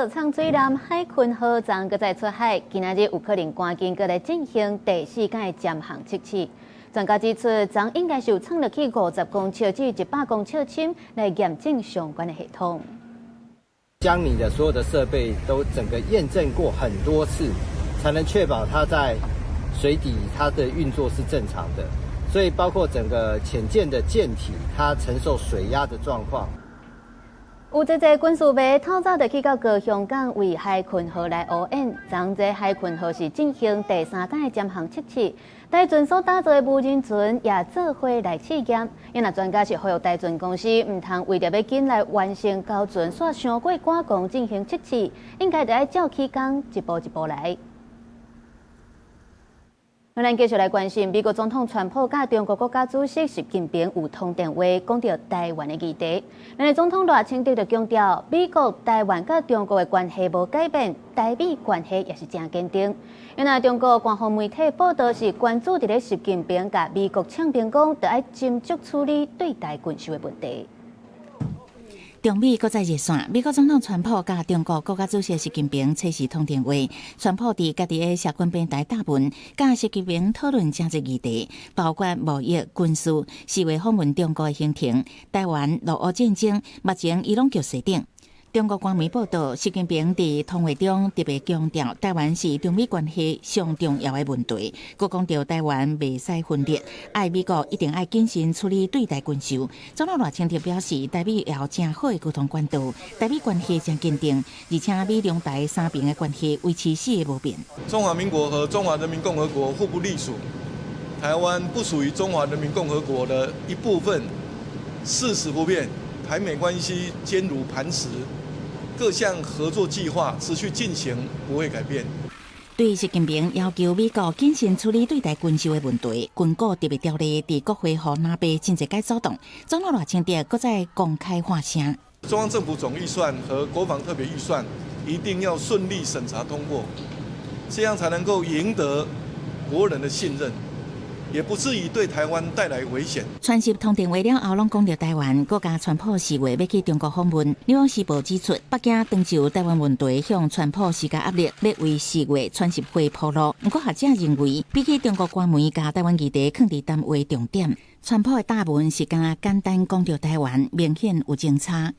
國藏水艦海鯤號昨閣再出海，今仔日有可能趕緊閣來進行第四擺潛航測試。專家指出，昨應該是有藏落去50公尺至100公尺深來驗證相關的系統。將你的所有的設備都整個驗證過很多次，才能確保它在水底它的運作是正常的。所以包括整個潛艦的艦體，它承受水壓的狀況。有濟濟軍事迷透早就去到高雄港為海鯤號來応援。昨這海鯤號是進行第三擺潛航測試，台船所打造的無人船也做伙來試驗。因為專家是呼籲台船公司毋通為著欲緊來完成交船，煞傷過趕工進行測試，應該著愛照起工一步一步來。咱繼續來關心美國總統川普佮中國國家主席習近平有通電話，講著台灣的議題。咱的總統賴清德就強調，美國、台灣佮中國的關係無改變，台美關係也是誠堅定。因為中國官方媒體報道是關注佇咧習近平共美國唱名講，著愛斟酌處理對台軍售的問題。中美閣再熱線，美國總統川普佮中國國家主席習近平初時通電話。川普佇家己的社群平台貼文，佮習近平討論誠濟議題，包括貿易、軍事、4月訪問中國的行程、台灣、俄烏戰爭、目前伊攏局勢頂。中國官媒報道，習近平佇通話中特別強調，台灣是中美關係上重要的問題。閣講著台灣袂使分裂，愛美國一定愛謹慎處理對台軍售。總統賴清德表示，台美有誠好的溝通管道，台美關係誠堅定，而且美兩台三邊的關係維持四個無變。中華民國和中華人民共和國互不隸屬，台灣不屬於中華人民共和國的一部分，事實不變，台美關係堅如磐石。各項合作計劃持續進行，不會改變。對習近平要求美國謹慎處理對台軍售的問題，軍購特別條例佇國會予藍白真濟擺阻擋，總統賴清德閣再公開發聲。中央政府總預算和國防特別預算一定要順利審查通過，這樣才能夠贏得國人的信任。也不至於對台灣帶來危險。川習通電話了後，攏講著台灣，閣共川普4月欲去中國訪問。紐約時報指出，北京當就台灣問題向川普施加壓力，欲為四月川習會鋪路。毋過學者認為，比起中國官媒共台灣議題囥佇談話重點，川普的貼文是敢若簡單講著台灣，明顯有爭差。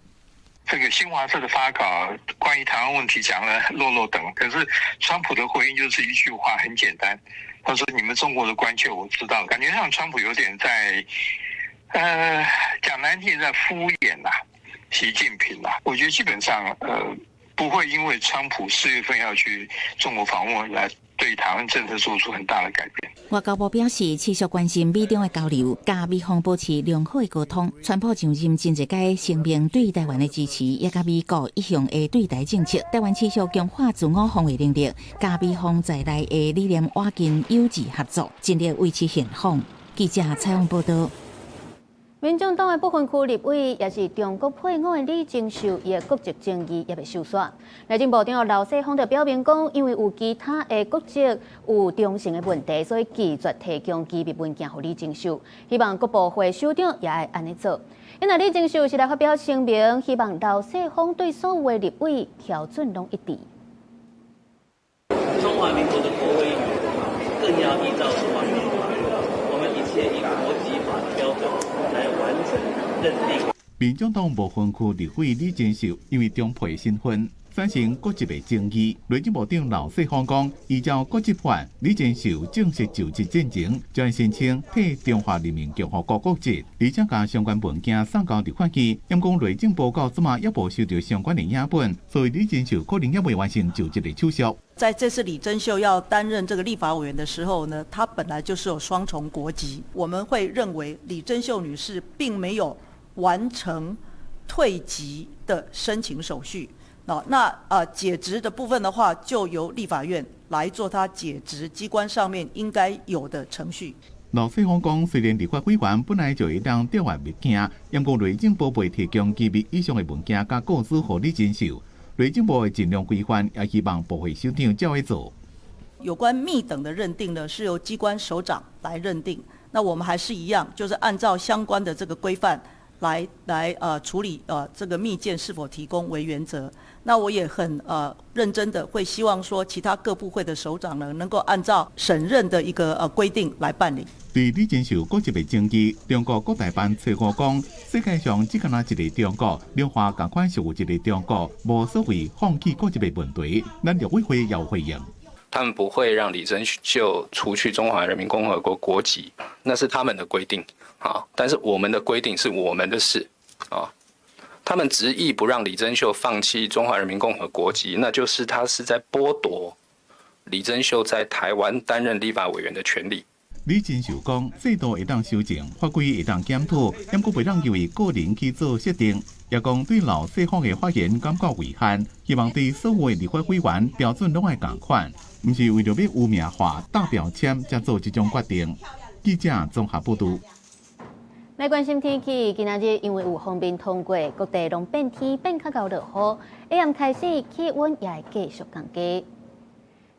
這個新華社的發稿關於台灣問題講了落落長，可是川普的回應就是一句話，很簡單。他說：“你們中國的關切我知道，感覺上川普有點在，講難聽在敷衍啦，習近平啦。我覺得基本上，不會因為川普4月份要去中國訪問來對台灣政策做出很大的改變。” 外交部表示，持續關心美中的交流，佮美方保持良好的溝通。川普上任真濟擺聲明對台灣的支持，也佮美國一向的對台政策。台灣持續強化自我防衛能力，佮美方在內的理念倚近友誼合作，盡力維持現況。記者採訪報道。民眾黨的不分區立委，也是中國配偶的李貞秀，伊的國籍爭議猶未收煞。內政部長劉世芳就表明講，因為有其他的國籍有忠誠的問題，所以拒絕提供機密文件予李貞秀。希望各部會首長也會按呢做。因為李貞秀是來發表聲明，希望劉世芳對所有的立委標準攏一致。中華民國的國會議員更要依照中華民國法律，我們一切以國籍法的標準來完成認定。民眾黨無分區立委李貞秀因為中配身份產生國籍的爭議，內政部長劉世芳講，依照國籍法，李貞秀正式就職進前，將申請退中華人民共和國國籍，而且共相關文件送交立法院。毋過內政部到這馬猶無收著相關的影本，所以李貞秀可能猶未完成就職的手續。在這次李貞秀要擔任這個立法委員的時候呢，他本來就是有雙重國籍，我們會認為李貞秀女士並沒有完成退籍的申請手續。那解職的部分的話，就由立法院來做他解職機關上面應該有的程序。劉世芳講，雖然立法委員本來就會當調閱物件，毋過內政部未提供機密以上的文件佮個資予李貞秀，內政部會盡量規範，也希望部會首長照咧做。有關密等的認定呢，是由機關首長來認定。那我們還是一樣，就是按照相關的這個規範來處理這個密件是否提供為原則。那我也很認真的會希望說，其他各部會的首長呢，能夠按照審任的一個規定來辦理。對李貞秀國籍的爭議，中國國台辦初五講，世界上只干焦一個中國，兩岸仝款是有一個中國，無所謂放棄國籍的問題。咱陸委會也有回應。他們不會讓李貞秀除去中華人民共和國國籍，那是他們的規定啊。但是我們的規定是我們的事啊。他們執意不讓李貞秀放棄中華人民共和國籍，那就是他是在剝奪李貞秀在台灣擔任立法委員的權利。李貞秀講，制度會當修正，法規會當檢討，毋過袂當因為個人去做設定。也講對劉世芳的發言感覺遺憾，希望對所有的立法委員標準攏愛仝款，毋是為著欲污名化、貼標籤，才做這種決定。記者綜合報導。來關心天氣，今仔日因為有鋒面通過，各地攏變天變較𠢕落雨，下暗開始氣溫也會繼續降低。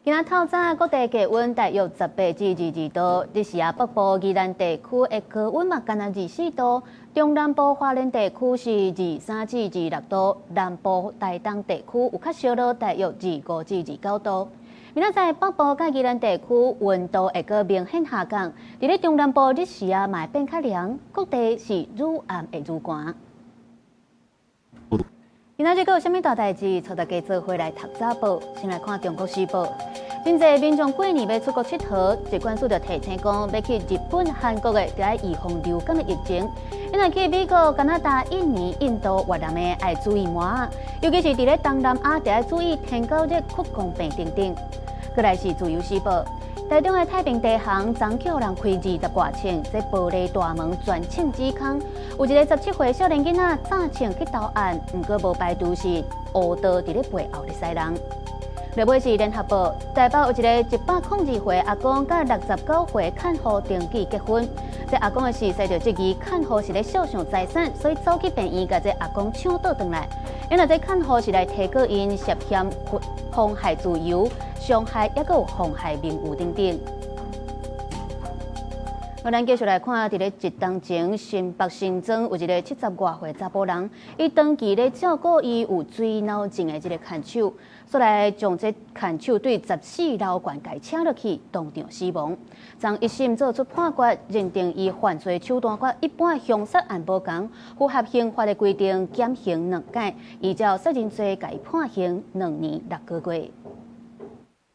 今仔透早各地氣溫大約18至22度，日時啊北部宜蘭地區的高溫嘛，干焦24度，中南部花蓮地區是23至26度，南部台東地區有較燒熱，大約25至29度。明仔載北部佮宜蘭地區溫度會閣明顯下降，佇咧中南部日時啊嘛會變較涼，各地是愈暗會愈寒。今仔日閣有啥物大代誌？帶大家做伙來讀早報。先來看《中國時報》，真濟民眾過年欲出國𨑨迌，疾管署就提醒講，欲去日本、韓國的，著愛預防流感的疫情。若去美國、加拿大、印尼、印度、越南的，愛注意霾，尤其是佇咧東南亞，著愛注意天狗熱、屈光病等等。閣來是《自由時報》，台中的太平地行昨予人開20外銃，這玻璃大門全銃指空，有一个17歲少年囡仔詐銃去投案，毋過無排除是烏道佇咧背後咧使人。落尾是聯合報，台北有一个102歲阿公佮69歲看護登記結婚，這阿公的婿就質疑看護是咧肖想財產，所以走去病院共這阿公搶倒轉來。原來這看護是來提告𪜶涉嫌妨害自由、傷害，抑閣有妨害名譽等等。我咱繼續來看，佇咧一冬前，新北新莊有一个70外歲查埔人，伊長期咧照顧伊有水腦症的這个牽手，煞來將這牽手對14樓懸共扯落去，當場死亡。昨一審做出判決，認定伊犯罪手段佮一般兇殺案無仝，符合刑法的規定，減刑兩屆，依照殺人罪共伊判刑2年6個月。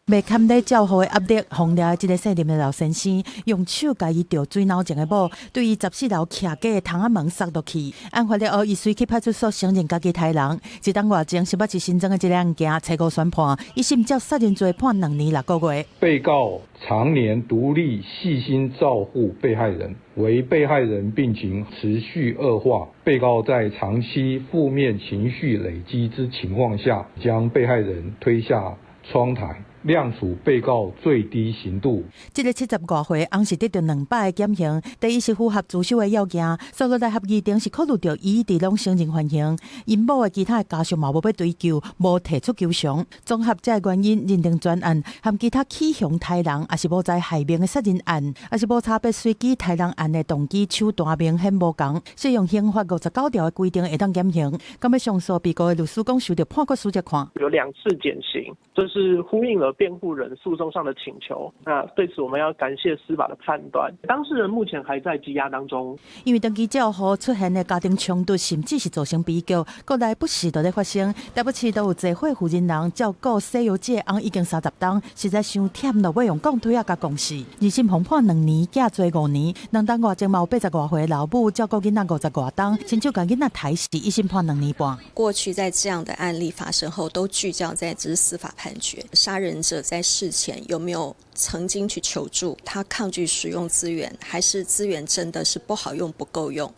袂堪咧照護的壓力，予掠這个姓林的老先生用手共伊著水腦症的某，對伊14樓徛架的窗仔門捒落去。案發了後，伊隨去派出所承認家己刣人。一冬外前，新北市新莊的這个案件，初五宣判，一審照殺人罪判2年6個月。被告長年獨立細心照護被害人，惟被害人病情持續惡化，被告在長期負面情緒累積之情況下，將被害人推下窗台。量處被告最低刑度。這个70外歲，翁是得著200个減刑。第一是符合自首的要件，所以來合議庭是考慮著伊佇攏承認犯行，𪜶某的其他的家屬嘛無欲追究，無提出求償。綜合這个原因，認定全案和其他起凶刣人，抑是無在害命的殺人案，抑是無差別隨機刣人案的動機手段明顯無仝，適用刑法59條的規定會當減刑。咁欲上訴被告的律師講，受著判決書才看。有兩次減刑，這是呼應了辯護人訴訟上的請求。那對此我們要感謝司法的判斷。當事人目前還在羈押當中。因為長期照護出現的家庭衝突，甚至是造成悲劇，國內不時都咧發生。台北市都有濟歲婦人人照顧西遊記翁已經30冬，實在傷忝了，欲用鋼推仔共摃死。二審予判2年，減罪5年。兩冬外前嘛有80外歲老母照顧囡仔50外冬，親手共囡仔刣死，一審判2年半。過去在這樣的案例發生後，都聚焦在只是司法判決，殺人者在事前有沒有曾經去求助？他抗拒使用資源，還是資源真的是不好用、不夠用？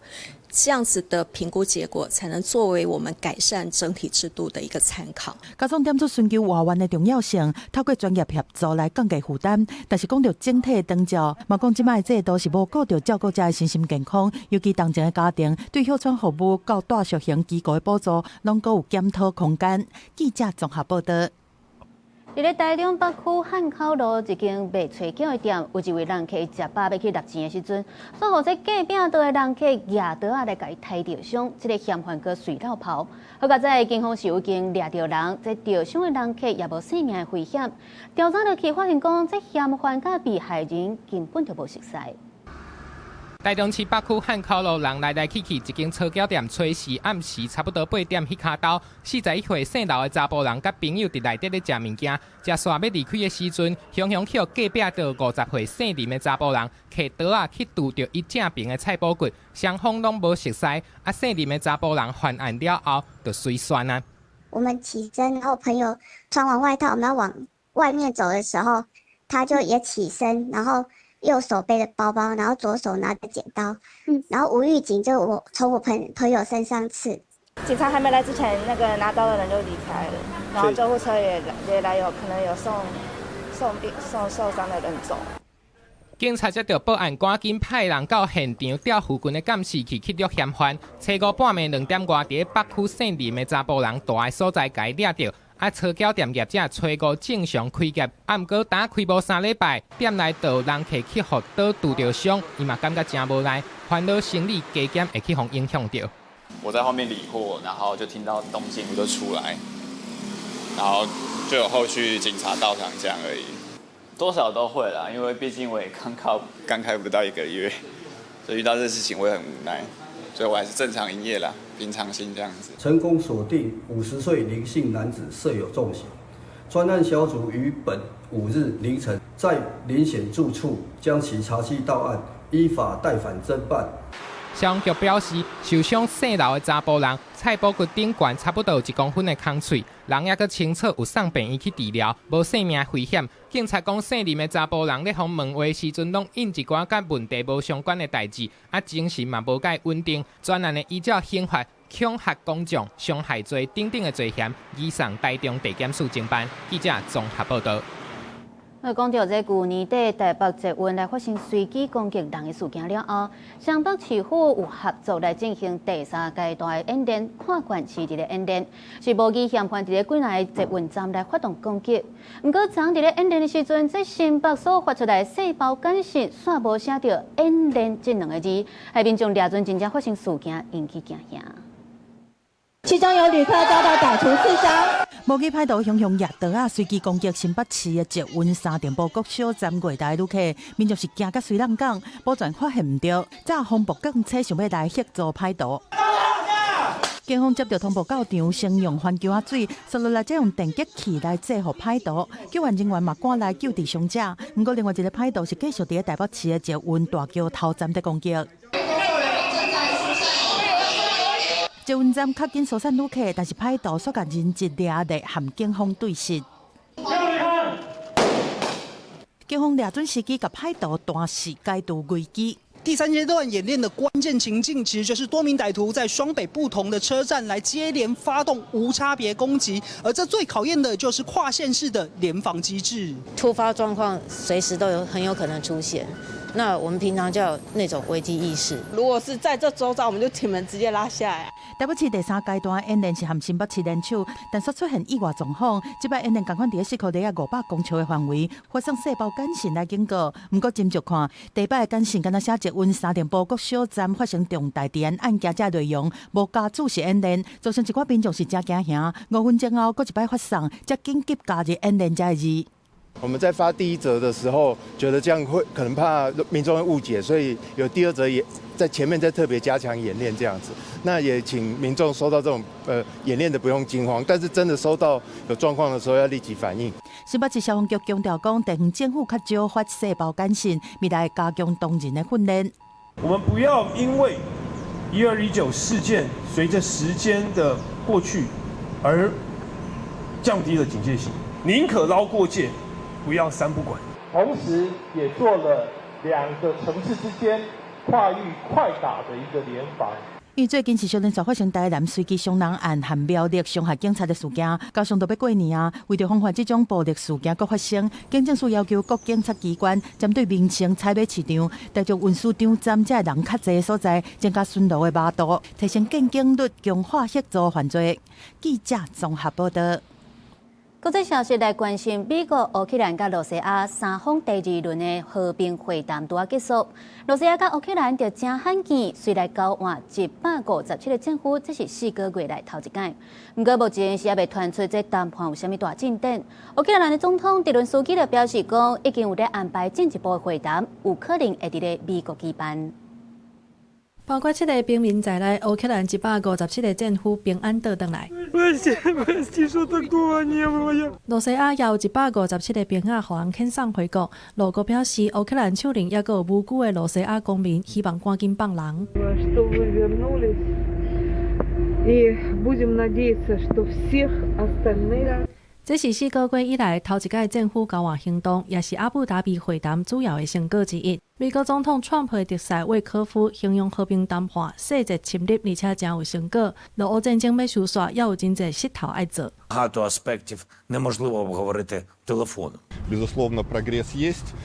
這樣子的評估結果，才能作為我們改善整體制度的一個參考。加總點出尋求外援的重要性，透過專業協助來降低負擔。但是講著整體的長照，嘛講這擺的制度是無顧著照顧者的身心健康，尤其當前的家庭對哮喘服務到大小型機構的補助，攏閣有檢討空間。記者綜合報導。佇咧台中北區漢口路一間賣炊餃的店，有一位人客食飽欲去納錢的時陣，煞予這隔壁桌的人客舉刀仔來共伊刣著傷，這个嫌犯閣隨落跑。好佳哉，警方是有經掠著人，這著傷的人客也無性命的危險。調查落去發現講，這嫌犯佮被害人根本就無熟似。台中市北區漢口路人來來去去，一間炊餃店，初四暗時差不多8點，彼跤兜，41歲姓劉的查埔人佮朋友佇內底咧食物件，食煞欲離開的時陣，雄雄去予隔壁桌50歲姓林的查埔人，提刀仔去挃著伊正爿的蔡保骨，雙方攏無熟似，啊姓林的查埔人犯案了後就隨竄啊。我們起身，然後朋友穿完外套，我們要往外面走的時候，他就也起身，然後右手背着包包，然後左手拿着剪刀，然後無預警就我從我朋友身上刺。警察還沒來之前，那個拿刀的人就離開了，然後救護車也來，有可能有送受傷的人走。警察接到報案，趕緊派人到現場調附近的監視器去捉嫌犯。初五半暝2點外，佇北區姓林的查埔人蹛的所在，共伊掠著。啊，炊餃店業者初五正常開業，啊，毋過打開無3禮拜，店內就有人客去予刀挃著傷，伊嘛感覺誠無奈，煩惱生意加減會去予影響著。我在後面理貨，然後就聽到動靜，我就出來，然後就有後續警察到場這樣而已。多少都會啦，因為畢竟我也剛開不到一個月，所以遇到這事情我也很無奈，所以我還是正常營業啦，平常心這樣子。成功鎖定50歲林姓男子設有重嫌，專案小組於本5日凌晨在林顯住處將其查緝到案，依法帶返偵辦。消防局表示，受傷姓劉的查埔人，菜脯骨頂懸差不多有1公分的空喙，人猶閣清楚，有送病院去治療，無性命危險。警察講，姓林的查埔人咧予問話時陣，攏應一寡佮問題無相關的代誌，啊，精神嘛無蓋穩定。專案會依照刑法恐嚇公眾、傷害罪等等的罪嫌，移送台中地檢署偵辦。記者綜合報道。講著這舊年底台北捷運來發生隨機攻擊人的事件了後，雙北市府有合作來進行第三階段的演練，跨縣市佇咧演練，是模擬嫌犯佇咧幾若个捷運站來發動攻擊。毋過，昨佇咧演練的時陣，這新北所發出來的細胞簡訊，煞無寫著演練這兩个字，害民眾掠準真正發生事件，引起驚嚇。其中有旅客遭到歹徒刺傷。模擬歹徒雄雄舉刀仔，隨機攻擊新北市的捷運三重埔國小站月台旅客，民眾是驚甲隨人講，保全發現毋著，炸風暴警車想欲來協助歹徒。警方接到通報到場，先用番莳仔水，紲落來再用電擊器來制服歹徒。救援人員嘛趕來救治傷者。毋過另外一个歹徒是繼續佇咧台北市的捷運大橋頭站佇攻擊。捷運站較緊疏散旅客，但是歹徒煞共人質掠來和警方對峙。警方掠準時機，共歹徒彈死，解除危機。第三階段演練的關鍵情境，其實就是多名歹徒在雙北不同的車站來接連發動無差別攻擊，而這最考驗的就是跨縣市的聯防機制。突發狀況隨時都有很有可能出現。那我們平常就有那種危機意識。如果是在這周遭，我們就鐵門直接拉下來。台北市第三階段演練是和新北市聯手，但煞出現意外狀況。這擺演練仝款佇咧士科利亞500公尺的範圍，發送細胞簡訊來警告。毋過斟酌看，第一擺的簡訊敢若寫捷運三重埔國小站發生重大治安案件這內容，無加注釋演練，造成一寡民眾是誠驚嚇。5分鐘後，閣一擺發送，才緊急加入演練這个字。我們在發第一則的時候，覺得這樣會可能怕民眾會誤解，所以有第二則也在前面再特別加強演練這樣子。那也請民眾收到這種演練的不用驚慌，但是真的收到有狀況的時候要立即反應。新北市消防局強調講，地方政府較少發細胞簡訊，未來加強同仁的訓練。我們不要因為1219事件隨着時間的過去而降低了警戒性，寧可撈過界，不要三不管。同時也做了兩個城市之間跨域快打的一個聯防。因為最近是小連續發生台南隨機傷人案和苗栗傷害警察的事件，加上就欲過年啊，為著防範這種暴力事件閣發生，警政署要求各警察機關針對民生採買市場、大眾運輸場站這人較濟的所在，增加巡邏的密度，提升見警率，強化協助犯罪。記者綜合報道。國際消息來關心，美國、烏克蘭佮羅西亞三方第二輪的和平會談拄仔結束。羅西亞佮烏克蘭就誠罕見，隨來交換157個戰俘，這是4個月來頭一擺。毋過目前是猶未傳出這談判有啥物大進展。烏克蘭的總統澤倫斯基就表示講，已經有咧安排進一步的會談，有可能會佇咧美國舉辦。包括七個平民在內，烏克蘭157個戰俘平安倒轉來。羅西亞也有157個兵仔予人遣送回國。羅國表示，烏克蘭手裡猶閣有無辜的羅西亞公民，希望趕緊放人。 И будем надеяться, что всех остальных. 這是4個月以來頭一擺戰俘交換行動，也是阿布達比會談主要的成果之一。美國總統川普的特使威科夫形容和平談判細節深入，而且誠有成果。俄烏戰爭欲收煞，猶有真濟穡頭愛做。 Багато аспектів неможливо обговорити телефоном. Безусловно, прогресс есть,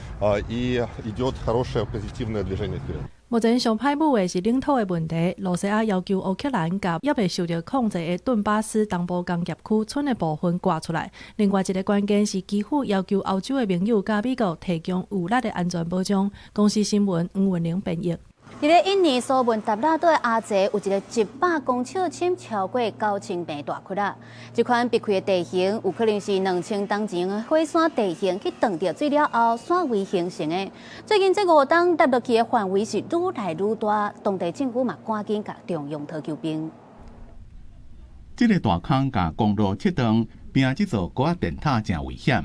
и идет хорошее позитивное движение вперед. 目前上歹舞的是領土的問題。羅西亞要求烏克蘭共猶未受著控制的頓巴斯東部工業區賰的部分割出來。另外一個關鍵是基輔要求歐洲的盟友佮美國提供有力的安全保障。公視新聞黃文玲編譯。佇咧印尼蘇門答臘島的阿濟有一个100公尺深、超過9000坪大窟仔。這款閉開的地形有可能是2000冬前的火山地形去撞著水了後，山圍形成的。最近這5冬塌落去的範圍是愈來愈大，當地政府嘛趕緊共中央討救兵。這个大空共公路切斷，邊仔這座高壓電塔誠危險。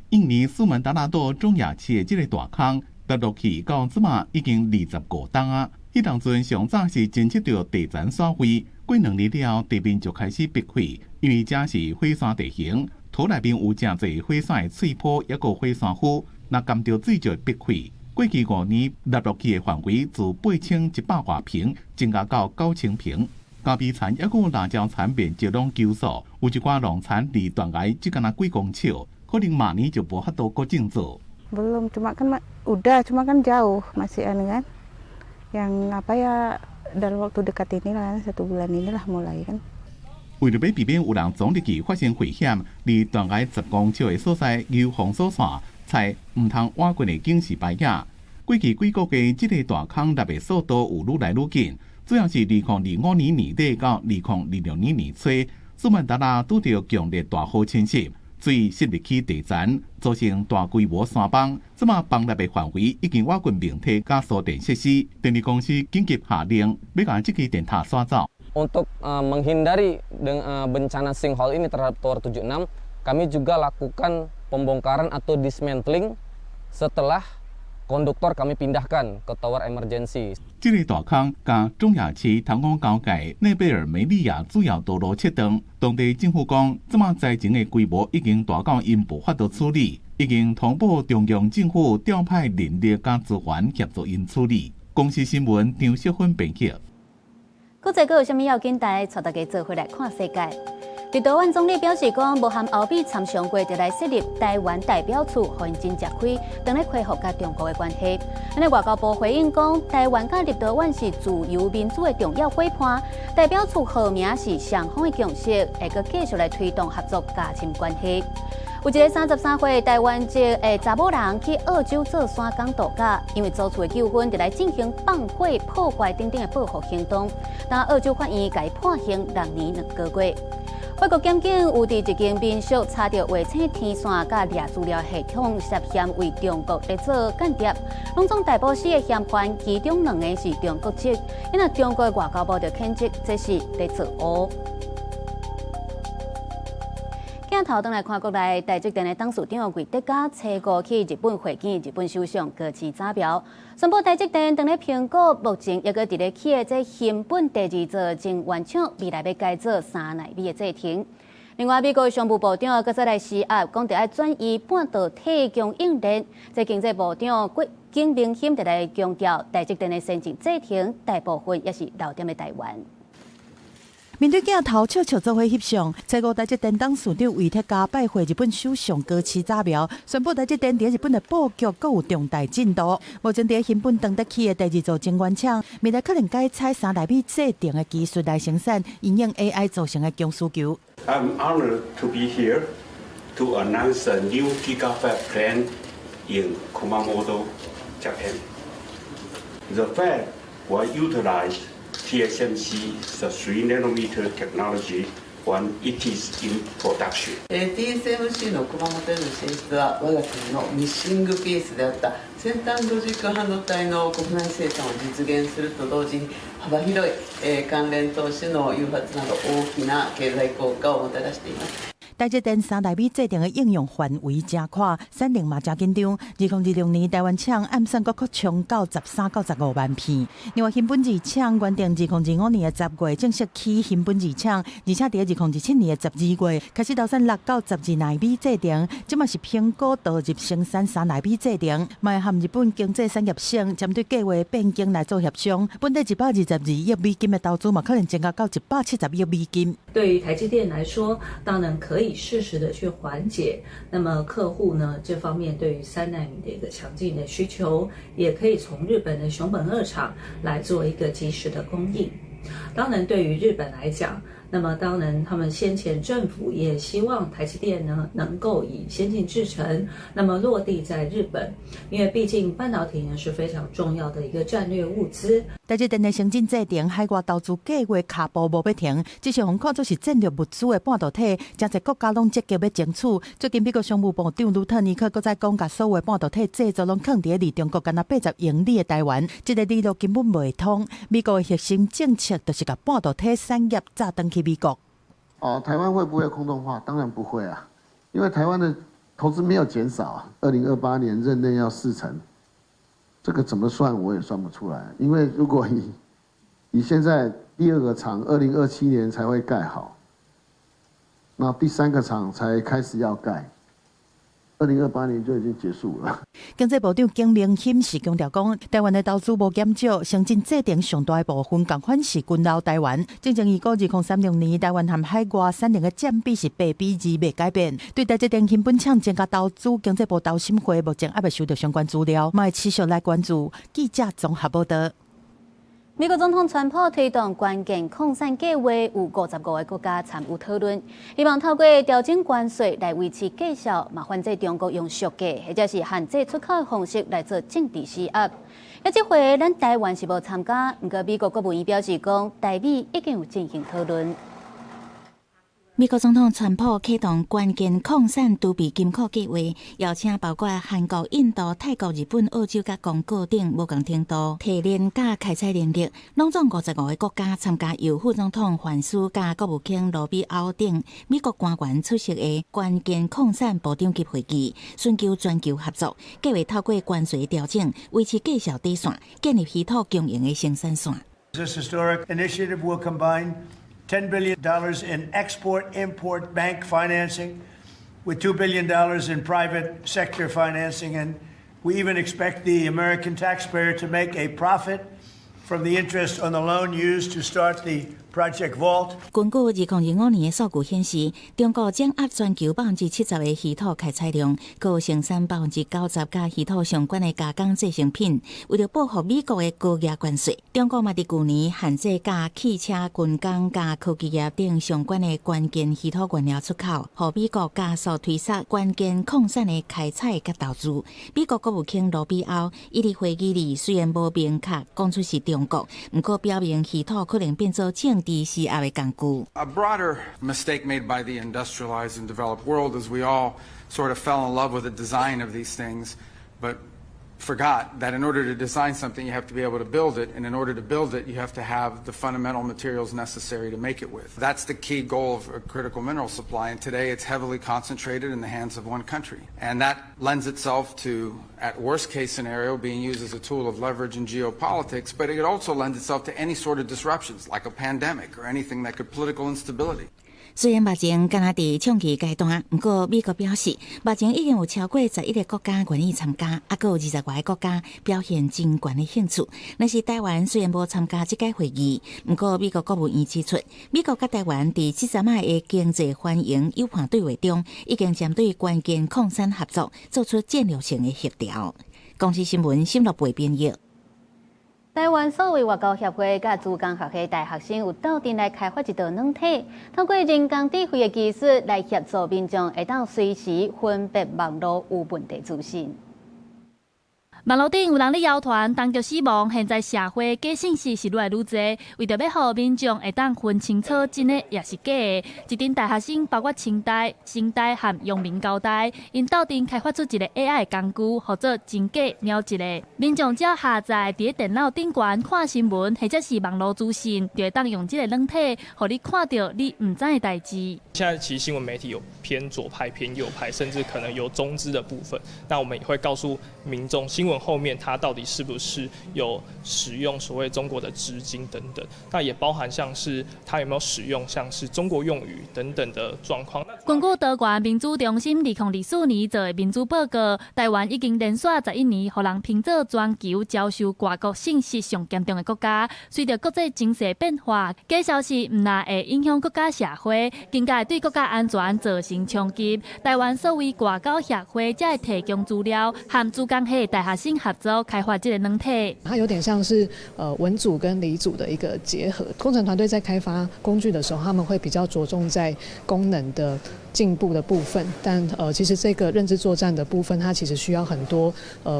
印尼蘇門答臘島中亞市的這个大空，塌落去到這馬已經25冬啊！彼當陣上早是偵測著地層山位，過2年了後地面就開始篦開，因為這是火山地形，土內面有誠濟火山的碎波，抑閣火山灰，若含著水就會篦開。過去5年塌落去的範圍自8100外坪增加到9000坪。咖啡田抑閣辣椒田面積攏急縮，有一寡農田離斷崖只干焦幾公尺，可能明年就無法度閣種作。 Belum, cuma kan udah, cuma kan jauh masih anu kan. Yang apa ya dalam waktu dekat inilah satu bulan inilah mulai kan. 為著欲避免有人傱入去發生危險，離斷崖10公尺的所在有封鎖線，採毋通倚近的警示牌仔。過去幾個月，這个大空塌的速度有愈來愈緊，主要是2025年年底到2026年年初，蘇門答臘拄著強烈大雨侵襲。水滲入去地層，造成大規模山崩。這馬崩塌的範圍已經倚近明體佮輸電設施，電力公司緊急下令，欲共這支電塔徙走。 Untuk menghindari bencana sinkhole ini terhadap Tower 76, kami juga lakukan pembongkaran atau dismantling setelah konduktor kami pindahkan ke tower emergency。這个大空共中亞市湯港交界內貝爾梅利亞主要道路切斷，當地政府講，這馬災情的規模已經大到𪜶無法度處理，已經通報中央政府調派人力佮資源協助𪜶處理。公視新聞張淑芬編輯。國際閣有啥物要緊代？帶大家做伙來看世界。立陶宛總理表示講，無和歐美參詳過，就來設立台灣代表處，予𪜶真吃虧，當咧恢復佮中國的關係。按呢外交部回應講，台灣佮立陶宛是自由民主的重要夥伴，代表處號名是雙方的共識，會閣繼續來推動合作加深關係。有一个33歲台灣籍的查某人去澳洲做山工度假，因為租厝的糾紛，就來進行放火破壞等等的報復行動。但澳洲法院共伊判刑6年2個月。法國檢警有佇一間民宿查著衛星天線佮掠資料系統涉嫌為中國咧做間諜，攏總逮捕四个嫌犯，其中兩个是中國籍。因為中國外交部就譴責這是咧做烏。鏡頭轉來看國內，台積電的董事長魏哲家初五去日本會見日本首相高市早苗，宣布台積電當咧評估目前猶閣佇咧起的這熊本第二座晶圓廠，未來欲改做3奈米的製程。另外，美國商務部長閣再來施壓，講著愛轉移半導體供應鏈。這經濟部長郭景明鑫就來強調，台積電的先進製程大部分也是留踮咧台灣。面對鏡頭，笑笑做伙翕相。初五台積電董事長魏哲家拜會日本首相高市早苗，宣布台積電佇日本的布局閣有重大進度。目前佇熊本當得起的第二座晶圓廠，未來可能改採3奈米製程的技術來生產，因應 AI 造成的供需求。 I'm honored to be here to announce a new gigafab plant in Kumamoto, Japan. The fab will utilize TSMC's 3 nanometer technology when it is in production. TSMC の熊本への進出は、我が国のミッシングピースであった先端ロジック半導体の国内生産を実現すると同時に、幅広い関連投資の誘発など、大きな経済効果をもたらしています。台積電3納米製程的應用範圍誠闊，產能嘛誠緊張。2026年台灣廠按算閣擴充到13到15萬片。另外，熊本二廠原定2025年的10月正式起熊本二廠，而且佇2027年的12月開始投產6到12納米製程，這嘛是蘋果導入生產3納米製程，嘛會和日本經濟產業省針對計劃變更來做協商。本底122億美金的投資嘛，可能增加到170億美金。對於台積電來說，當然可以適時的去緩解，那麼客戶呢這方面對於3納米的一個強勁的需求，也可以從日本的熊本二廠來做一個及時的供應。當然，對於日本來講，那麼當然他們先前政府也希望台積電呢能夠以先進製程，那麼落地在日本，因為畢竟半導體呢是非常重要的一個戰略物資。台積電的先進製程海外投資計劃跤步無欲停，只是予看做是戰略物資的半導體，誠濟國家攏積極欲爭取。最近美國商務部長盧特尼克閣再講，共所有半導體製造攏囥佇咧離中國干焦80英里的台灣，這個理路根本袂通。美國的核心政策就是共半導體產業紮轉去美國。哦，台灣會不會空洞化？當然不會啊，因為台灣的投資沒有減少啊。2028年任內要4成，這個怎麼算我也算不出來。因為如果以現在第二個廠2027年才會蓋好，那第三個廠才開始要蓋，2028年就已經結束了。經濟部長景明鑫是強調講，台灣的投資無減少，先進製程上大的部分仝款是均留台灣。進前預估2036年台灣和海外產能的佔比是8比2袂改變。對台積電熊本廠增加投資，經濟部投審會目前猶未收到相關資料，嘛會持續來關注。記者綜合報道。美國總統川普推動關鍵礦產計劃，有55個國家參與討論，希望透過調整關稅來維持價數，嘛反制中國用削價或者是限制出口的方式來做政治施壓。啊，這回咱台灣是無參加，毋過美國國務院表示講，台美已經有進行討論。美國總統川普啟動關鍵礦產儲備金庫計劃，邀請包括韓國、印度、泰國、日本、澳洲佮剛果等無仝程度提煉佮開採能力，攏總55個國家參加，由副總統范斯佮國務卿盧比歐等美國官員出席的關鍵礦產部長級會議，尋求全球合作，計劃透過關稅調整維持價數底線，建立稀土供應的生產線。 This historic initiative will combine $10 billion in export-import bank financing with $2 billion in private sector financing. And we even expect the American taxpayer to make a profit from the interest on the loan used to start the Project Vault. 根據2025年的數據顯示，中國掌握全球70%的稀土開採量，閣生產90%佮稀土相關的加工製成品。為著報復美國的高額關稅，中國嘛佇舊年限制佮汽車、軍工佮科技業等相關的關鍵稀土原料出口，予美國加速推捒關鍵礦產的開採佮投資。美國國務卿盧比歐伊佇會議裡雖然無明確講出是中國，毋過表明稀土可能變做政治施壓的工具。 A broader mistake made by the industrialized and developed world is we all sort of fell in love with the design of these things, but forgot that in order to design something, you have to be able to build it, and in order to build it, you have to have the fundamental materials necessary to make it with. That's the key goal of a critical mineral supply, and today it's heavily concentrated in the hands of one country. And that lends itself to, at worst case scenario, being used as a tool of leverage in geopolitics, but it also lends itself to any sort of disruptions, like a pandemic or anything that could political instability. 雖然目前敢若佇倡議階段，毋過美國表示，目前已經有超過11個國家願意參加，猶閣有20外個國家表現真懸的興趣。若是台灣雖然無參加這屆會議，毋過美國國務院指出，美國佮台灣佇這陣仔的經濟繁榮友伴對話中，已經針對關鍵礦產合作做出戰略性的協調。公視新聞，新樂貝編譯。台灣數位外交協會佮資工學系大學生有鬥陣來開發一套軟體，透過人工智慧的技術來協助民眾會當隨時分辨網路有問題資訊。網路頂有人咧謠傳當局死亡，現在社會假信息是愈來愈濟。為著欲予民眾會當分清楚真的抑是假的，一陣大學生包括清大、成大和陽明交大，𪜶鬥陣開發出一个 AI 工具，號做真假瞄一下。民眾只要下載佇咧電腦頂懸看新聞或者是網路資訊，就會當用這个軟體，予你看著你毋知的代誌。現在其實新聞媒體有偏左派、偏右派，甚至可能有中資的部分。那我們也會告訴民眾，新聞後面它到底是不是有使用所謂中國的資金等等。那也包含像是它有沒有使用像是中國用語等等的狀況。根據多元民主中心2024年做的民主報告，台灣已經連續11年，予人評做全球遭受外國信息上嚴重的國家。隨著國際情勢變化，假消息毋但會影響國家社會，更加會對國家安全造成衝擊。台灣數位外交協會才會提供資料，和資工系大學生合作開發這个軟體。它有點像是文組跟理組的一個結合。工程團隊在開發工具的時候，他們會比較着重在功能的進步的部分，但其實這個認知作戰的部分，它其實需要很多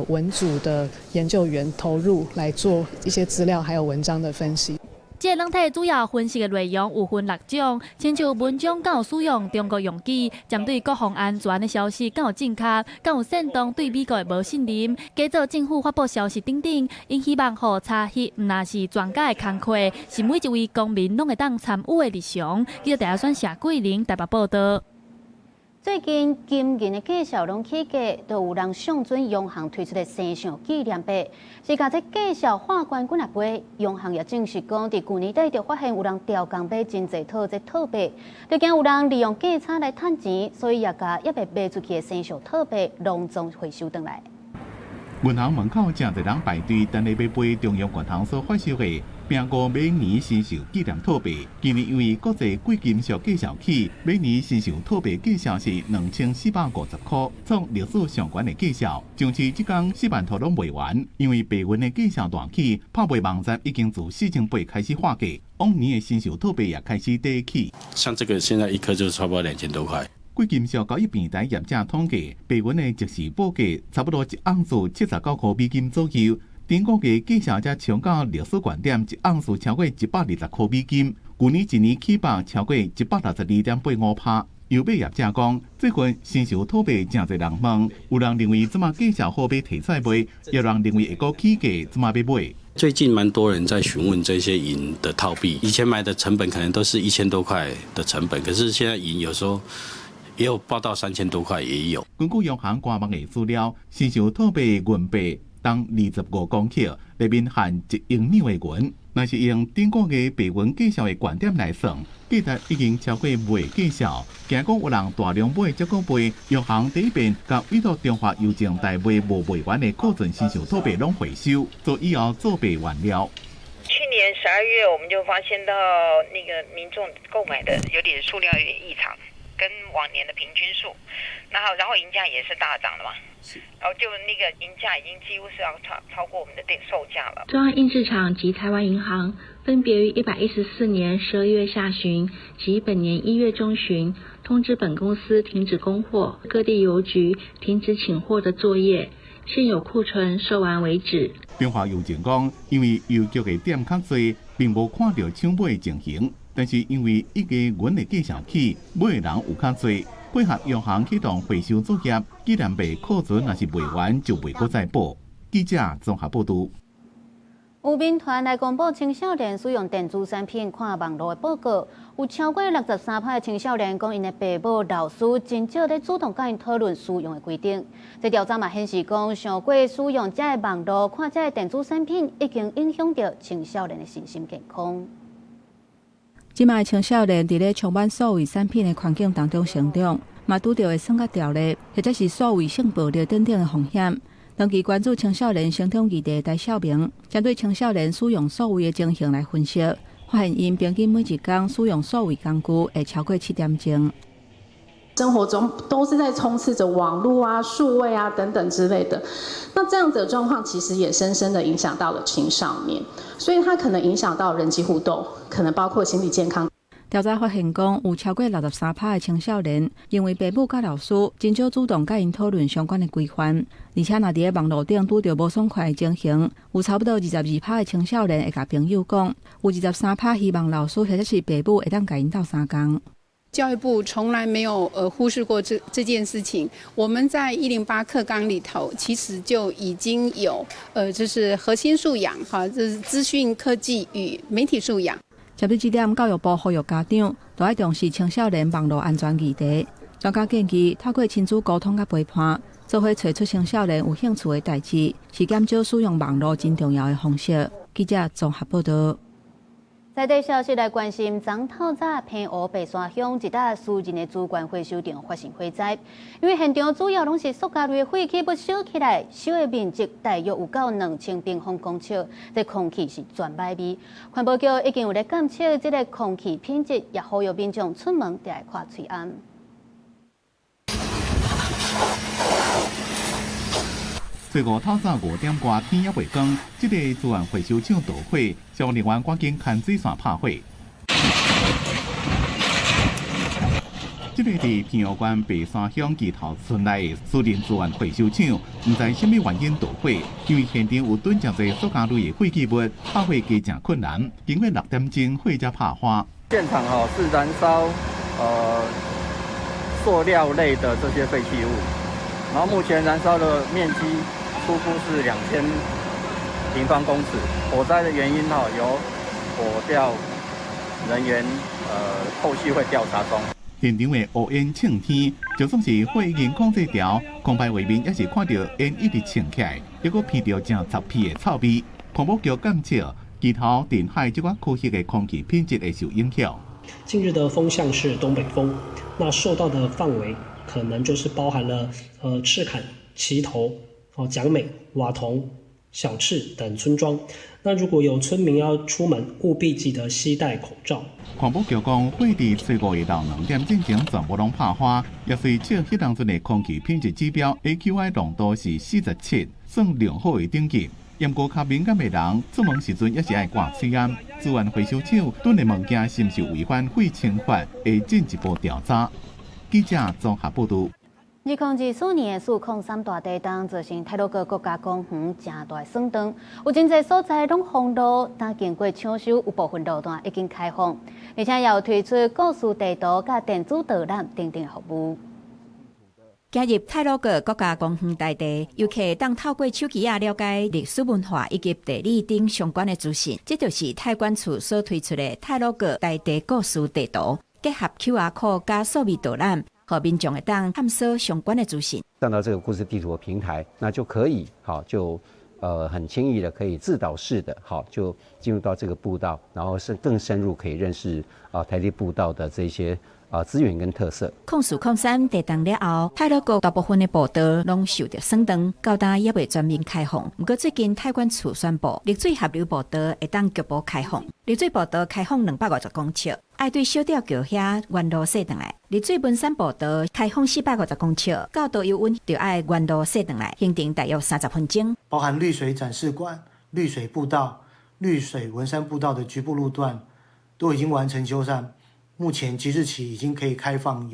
文組的研究員投入來做一些資料還有文章的分析。這個軟體主要分析的內容有分六種，親像文章敢有使用中國用語，針對國防安全的消息敢有正確，敢有煽動對美國的無信任，假做政府發布消息等等。𪜶希望予查翕，毋但是專家的工課，是每一位公民攏會當參與的日常。記者大選謝桂玲台北報導。最近金銀的價數攏起價，都有人相準央行推出的生肖紀念幣，是共這價數化懸幾若倍。央行也證實講，佇舊年底就發現有人調工買真濟套這套幣，就驚有人利用價差來趁錢，所以也共猶未賣出去的生肖套幣攏總回收轉來。銀行門口誠濟人排隊，等咧欲買中央銀行所發售的蘋果馬年生肖紀念套幣。今年因為國際貴金屬價數起，馬年生肖套幣價數是2450塊，創歷史上懸的價數。上市這工4萬套攏賣完，因為白銀的價數大起，拍賣網站已經自4800開始喊價，往年的生肖套幣也開始底起。像這個現在一顆就差不多2000多塊。貴金屬交易平台業者統計，白銀的即時報價差不多一盎司79塊美金左右，頂個月價數才衝到歷史懸點，一盎司超過120塊美金。舊年一年起幅超過162.85%。有買業者講，最近生肖套幣誠濟人問，有人認為這馬價數好欲提出來賣，也有人認為會閣起價，這馬欲買。最近蠻多人在詢問這些銀的套幣，以前買的成本可能都是1000多塊的成本，可是現在銀有時候也有報到3000多塊，也有。根據央行官網的資料，生肖套幣銀幣重25公克，內面含1英兩的銀。若是用頂個月白銀價數的懸點來算，價值已經超過賣價數。驚講有人大量買才閣賣，央行第一遍共委託中華郵政代賣無賣完的庫存生肖套幣攏回收，做以後做幣原料。去年12月，我們就發現到那個民眾購買的有點數量有點異常，跟往年的平均數，然後銀價也是大漲的嘛，然後就那個銀價已經幾乎是要超過我們的定售價了。中央印製廠及台灣銀行分別於114年12月下旬及本年1月中旬通知本公司停止供貨，各地郵局停止請貨的作業，現有庫存售完為止。中華郵政講，因為郵局的點較濟，並無看著搶買的情形。但是因為一個銀的價數起，買的人有較濟，配合央行啟動回收作業，既然賣庫存若是賣完，就袂閣再補。記者綜合報導。有民團來公布青少年使用電子產品看網路的報告，有超過63%的青少年講，𪜶的爸母、老師真少咧主動佮𪜶討論使用的規定。這調查嘛顯示講，傷過使用這个網路看這个電子產品，已經影響著青少年的身心健康。這馬青少年佇咧充滿數位產品的環境當中成長，嘛拄著會耍甲掉咧，或者是數位性暴力等等的風險。長期關注青少年成長議題的戴少明，針對青少年使用數位的情形來分析，發現𪜶平均每一工使用數位工具會超過7點鐘。生活中都是在充斥着網路啊、數位啊等等之類的，那這樣子的狀況其實也深深的影響到了青少年，所以它可能影響到人際互動，可能包括心理健康。調查發現講，有超過63%的青少年認為爸母佮老師真少主動佮𪜶討論相關的規範，而且若佇咧網路頂拄著無爽快的情形，有差不多22%的青少年會共朋友講，有23%希望老師或者是爸母會當共𪜶鬥相共。教育部從來沒有忽視過這件事情。我們在108課綱裡頭，其實就已經有就是核心素養，哈，這是資訊科技與媒體素養。針對這點，教育部呼籲家長都愛重視青少年網路安全議題。專家建議，透過親子溝通佮陪伴，做伙揣出青少年有興趣的代誌，是減少使用網路真重要的方式。記者綜合報導。在地消息來關心，昨透早澎湖白沙鄉一搭私人的資源回收場發生火災，因為現場主要攏是塑膠類的廢棄物燒起來，燒的面積大約有到2000平方公尺，這空氣是全歹味。環保局已經有咧監測這个空氣品質，也呼籲民眾出門著愛看喙罨。初五透早5點外，天猶未光，這个資源回收廠導火，消防人員趕緊牽水線拍火。這个佇澎湖縣白沙鄉旗頭村內的私人資源回收廠，毋知啥物原因導火，因為現場有囤誠濟塑膠類的廢棄物，拍火加誠困難。經過6點鐘，火才拍花。現場是燃燒塑料類的這些廢棄物，然後目前燃燒的面積初估是2000平方公尺。火災的原因由火調人員後續會調查中。現場的烏煙衝天，就算是火已經控制牢，空拍畫面也是看到煙一直衝起來，抑閣鼻著誠刺鼻的臭味。環保局監測，旗頭鎮海這款區域的空氣品質會受影響。近日的風向是東北風，那受到的範圍可能就是包含了赤崁、旗頭、蔣美、瓦桐、小赤等村莊。那如果有村民要出門，務必記得攜帶口罩。環保局講，火佇初五下晝2點進前全部攏拍花，也隨測彼當陣的空氣品質指標 AQI 濃度是47，算良好的等級。毋過較敏感的人出門時陣也是愛掛喙罨。資源回收廠囤的物件是毋是違反廢清法，會進一步調查。記者綜合報導。2024年403大地震造成太魯閣國家公園誠大損斷，有真濟所在攏封路，但經過搶修，有部分路段已經開放，而且也有推出故事地圖佮電子導覽等等服務。行入太魯閣國家公園大地，遊客當透過手機仔了解歷史文化以及地理等相關的資訊。這就是太管處所推出的太魯閣大地故事地圖，結合 QR code 佮數位導覽。予民眾會當探索相關的資訊。上到這個故事地圖的平台，那就可以就很輕易的可以自導式的就進入到這個步道，然後是更深入可以認識台地步道的這些資源跟特色。0403地震了後，太魯閣大部分的步道攏受著損斷，到今猶未全面開放。毋過最近太管處宣布，綠水合流步道會當局部開放。綠水步道開放250公尺，愛對小吊橋遐沿路踅轉來。綠水文山步道開放450公尺，到導遊溫就愛沿路踅轉來，行程大約30分鐘。包含綠水展示館、綠水步道、綠水文山步道的局部路段，都已經完成修繕。目前即日起已經可以開放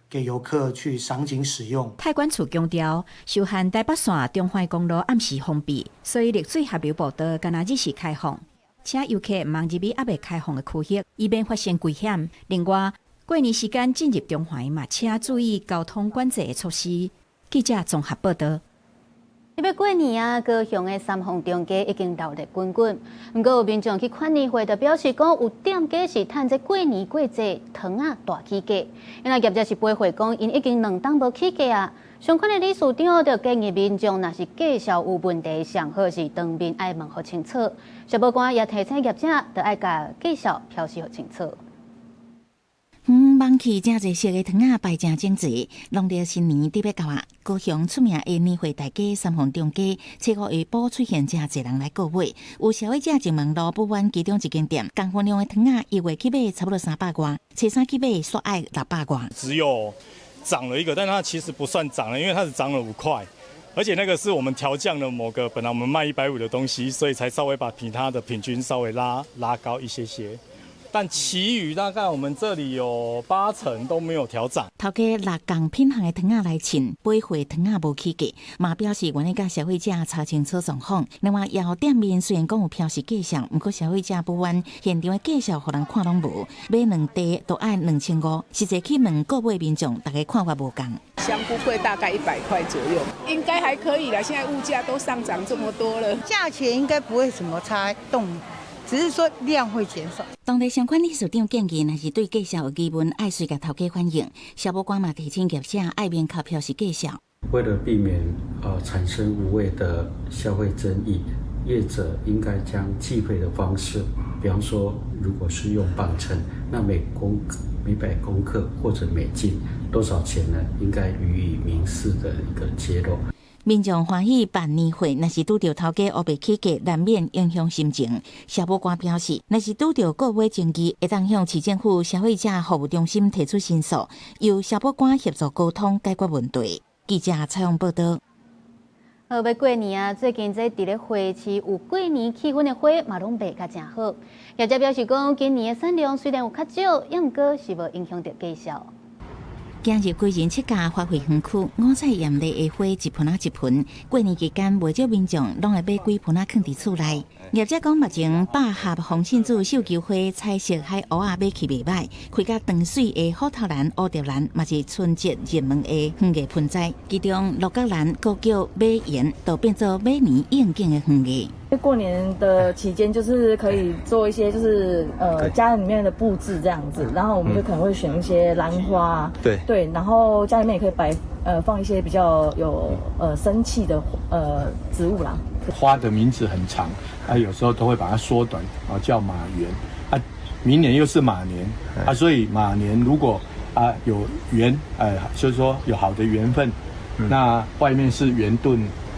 給遊客去賞景使用。太管處強調，受限台北線中環公路暗時封閉，所以綠水合流步道干焦日時開放，請遊客毋通入去猶未開放的區域，以免發生危險。另外，過年時間進入中環嘛，請注意交通管制的措施。記者綜合報導。欲過年啊，高雄的三鳳中街已經熱鬧滾滾。毋過有民眾去看年會，就表示講有店家是趁這過年過節糖仔大起價。因為業者是回饋講，𪜶已經2冬無起價啊。相關的理事長就建議民眾，若是介紹有問題，上好是當面愛問予清楚。消保官也提醒業者，著愛共介紹標示予清楚。望去誠濟色的糖仔擺誠整齊，農曆新年得欲到啊！高雄出名的年貨大街三鳳中街，初五下晡出現誠濟人來購買。有消費者上網路不遠其中一間店，仝份量的糖仔一月去買差不多300外，初三去買煞愛600外。只有漲了一個，但它其實不算漲了，因為它是漲了5塊，而且那個是我們調降了某個本來我們賣150的東西，所以才稍微把其他的平均稍微拉高一些些。但其餘大概我們這裡有8成都沒有調漲。頭家搦仝品項的糖仔來稱，買貨糖仔無起價，嘛表示願意佮消費者查清楚狀況。另外，藥店面雖然講有標示價數，毋過消費者不滿現場的價數，予人看攏無，買兩袋都愛2500，實際去問購買民眾，大家看法無仝。香菇貴大概100塊左右，應該還可以啦。現在物價都上漲這麼多了，價錢應該不會什麼差動。只是說量會減少。當地相關理事長建議，若是對價數有疑問，愛隨共頭家反映。消保官嘛提醒業者愛明確標示價數。為了避免產生無謂的消費爭議，業者應該將計費的方式，比方說，如果是用磅秤，那每百公克或者每斤多少錢呢？應該予以明示的一個揭露。民眾歡喜辦年貨，若是拄著頭家烏白起價，難免影響心情。消保官表示，若是拄著購買爭議，會當向市政府消費者服務中心提出申訴，由消保官協助溝通解決問題。記者採訪報導。好，欲過年啊！最近這佇咧花市有過年氣氛的花嘛，攏賣甲誠好。業者表示講，今年的產量雖然有較少，毋過是無影響著價數。今日歸仁七家花卉園區，五彩艷麗的花一盆仔一盆。過年期間，袂少民眾攏會買幾盆仔囥佇厝內。業者講，目前百合、紅線子、繡球花、彩色海鷗仔買去袂䆀，開甲長媠的虎頭蘭、蝴蝶蘭，嘛是春節熱門的園藝盆栽。其中，鹿角蘭閣叫馬緣，就變做馬年應景的園藝。過年的期間，就是可以做一些，就是家裡面的佈置這樣子，然後我們就可能會選一些蘭花，對，然後家裡面也可以擺放一些比較有生氣的植物啦。花的名字很長，啊，有時候都會把它縮短，啊，叫馬緣，啊，明年又是馬年，啊，所以馬年如果啊有緣，哎，就是說有好的緣分，那外面是圓鈍，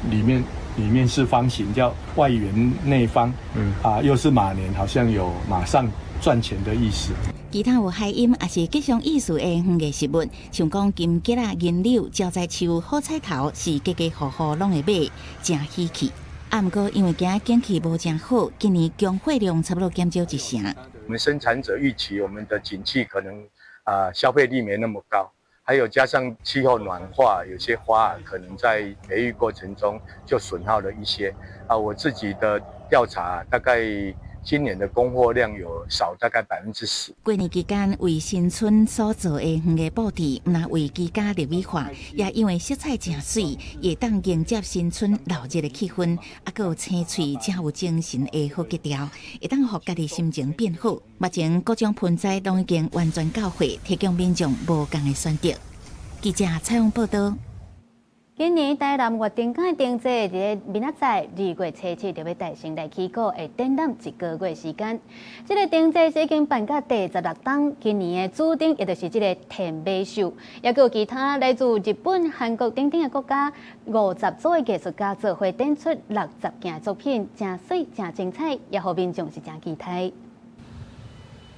裡面是方形，叫外圓內方，啊，又是馬年，好像有馬上賺錢的意思。其他有諧音抑是吉祥意思的園藝植物，像講金桔仔、銀柳、招財樹、好彩頭，是家家戶戶攏會買，誠喜氣。啊，毋過因為今景氣無誠好，今年供貨量差不多減少一成。我們生產者預期我們的景氣可能啊消費力沒那麼高。還有加上氣候暖化，有些花可能在培育過程中就損耗了一些。啊，我自己的調查大概今年的供貨量有少大概10%。過年期間為新春所做的園藝佈置，毋但為居家立美化，也因為色彩誠媠，會當迎接新春熱鬧的氣氛，啊，閣有青翠誠有精神的好格調，會當予家己心情變好。目前各種盆栽攏已經完全到貨，提供民眾無仝的選擇。記者採訪報導。今年台南月燈港的燈節，佇咧明仔載2月初7就欲大成來起鼓，會展覽一個月時間。這個燈節是已經辦到第16冬，今年的主燈也就是這个天馬獸，也閣有其他來自日本、韓國等等的國家50組的藝術家做伙展出60件作品，誠媠誠精彩，也予民眾是誠期待。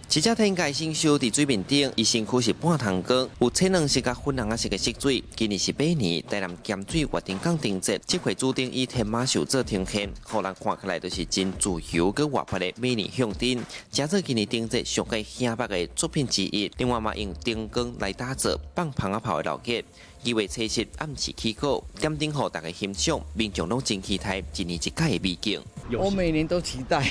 這隻天界神獸佇水面頂，伊身軀是半透光，有淺黃色佮粉紅仔色的色水。今年是馬年，台南鹹水月燈港燈節，這回主燈以天馬獸做呈現，予人看起來就是真自由閣活潑的馬年象徵，成做今年燈節上蓋顯目的作品之一。另外嘛，用燈光來打造放蜂仔炮的鬧熱。2月初7暗時起鼓，點燈予大家欣賞，民眾攏真期待一年一屆的美景。我每年都期待，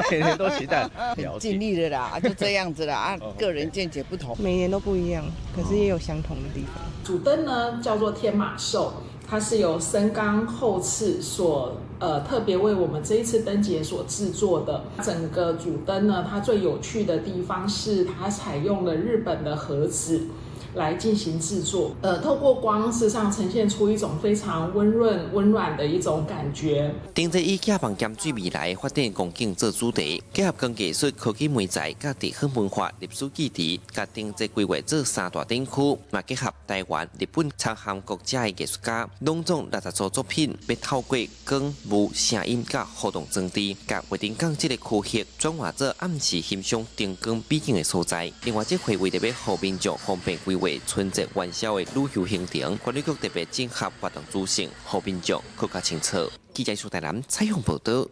每年都期待，很盡力的啦，就這樣子啦，啊，個人見解不同，每年都不一樣，可是也有相同的地方。主燈呢叫做天馬獸，它是由森岡厚次所特別為我們這一次燈節所製作的。整個主燈呢，它最有趣的地方是它採用了日本的和紙來進行製作，透過光，事實上呈現出一種非常溫潤、溫暖的一種感覺。燈節以寄望鹹水未來發展光景做主題，結合光藝術、科技媒材、佮地方文化、歷史記憶，共燈節規劃做三大展區，嘛結合台灣、日本、參韓國家的藝術家，攏總60組作品，欲透過光、霧、聲音佮互動裝置，共月燈港這个區域轉化做暗時欣賞燈光美景的所在。另外，這回為著欲予民眾方便規劃。劃春節元宵的旅遊行程，管理局特別整合活動主線，予民眾閣較清楚。記者蘇台南採訪報導。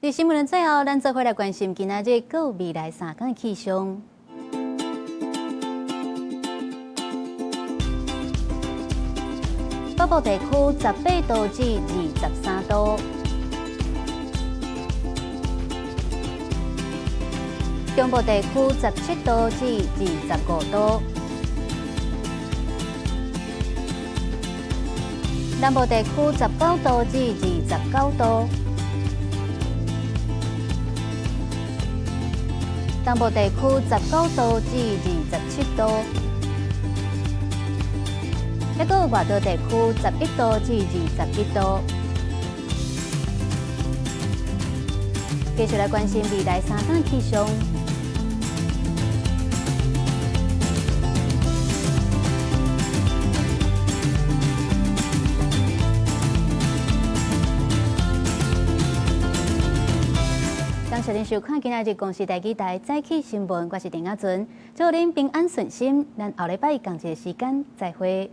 佇新聞的最後，咱做伙來關心今仔日閣未來三工的氣象。北部地區18度至23度，中部地區17度至25度，南部地區19度至29度，東部地區19度至27度。抑閣外島地區11度至21度。繼續來關心未來三工氣象。感謝您收看今仔日公視第二台早起新聞，我是鄭雅純，祝您平安順心。咱後禮拜仝一个時間再會。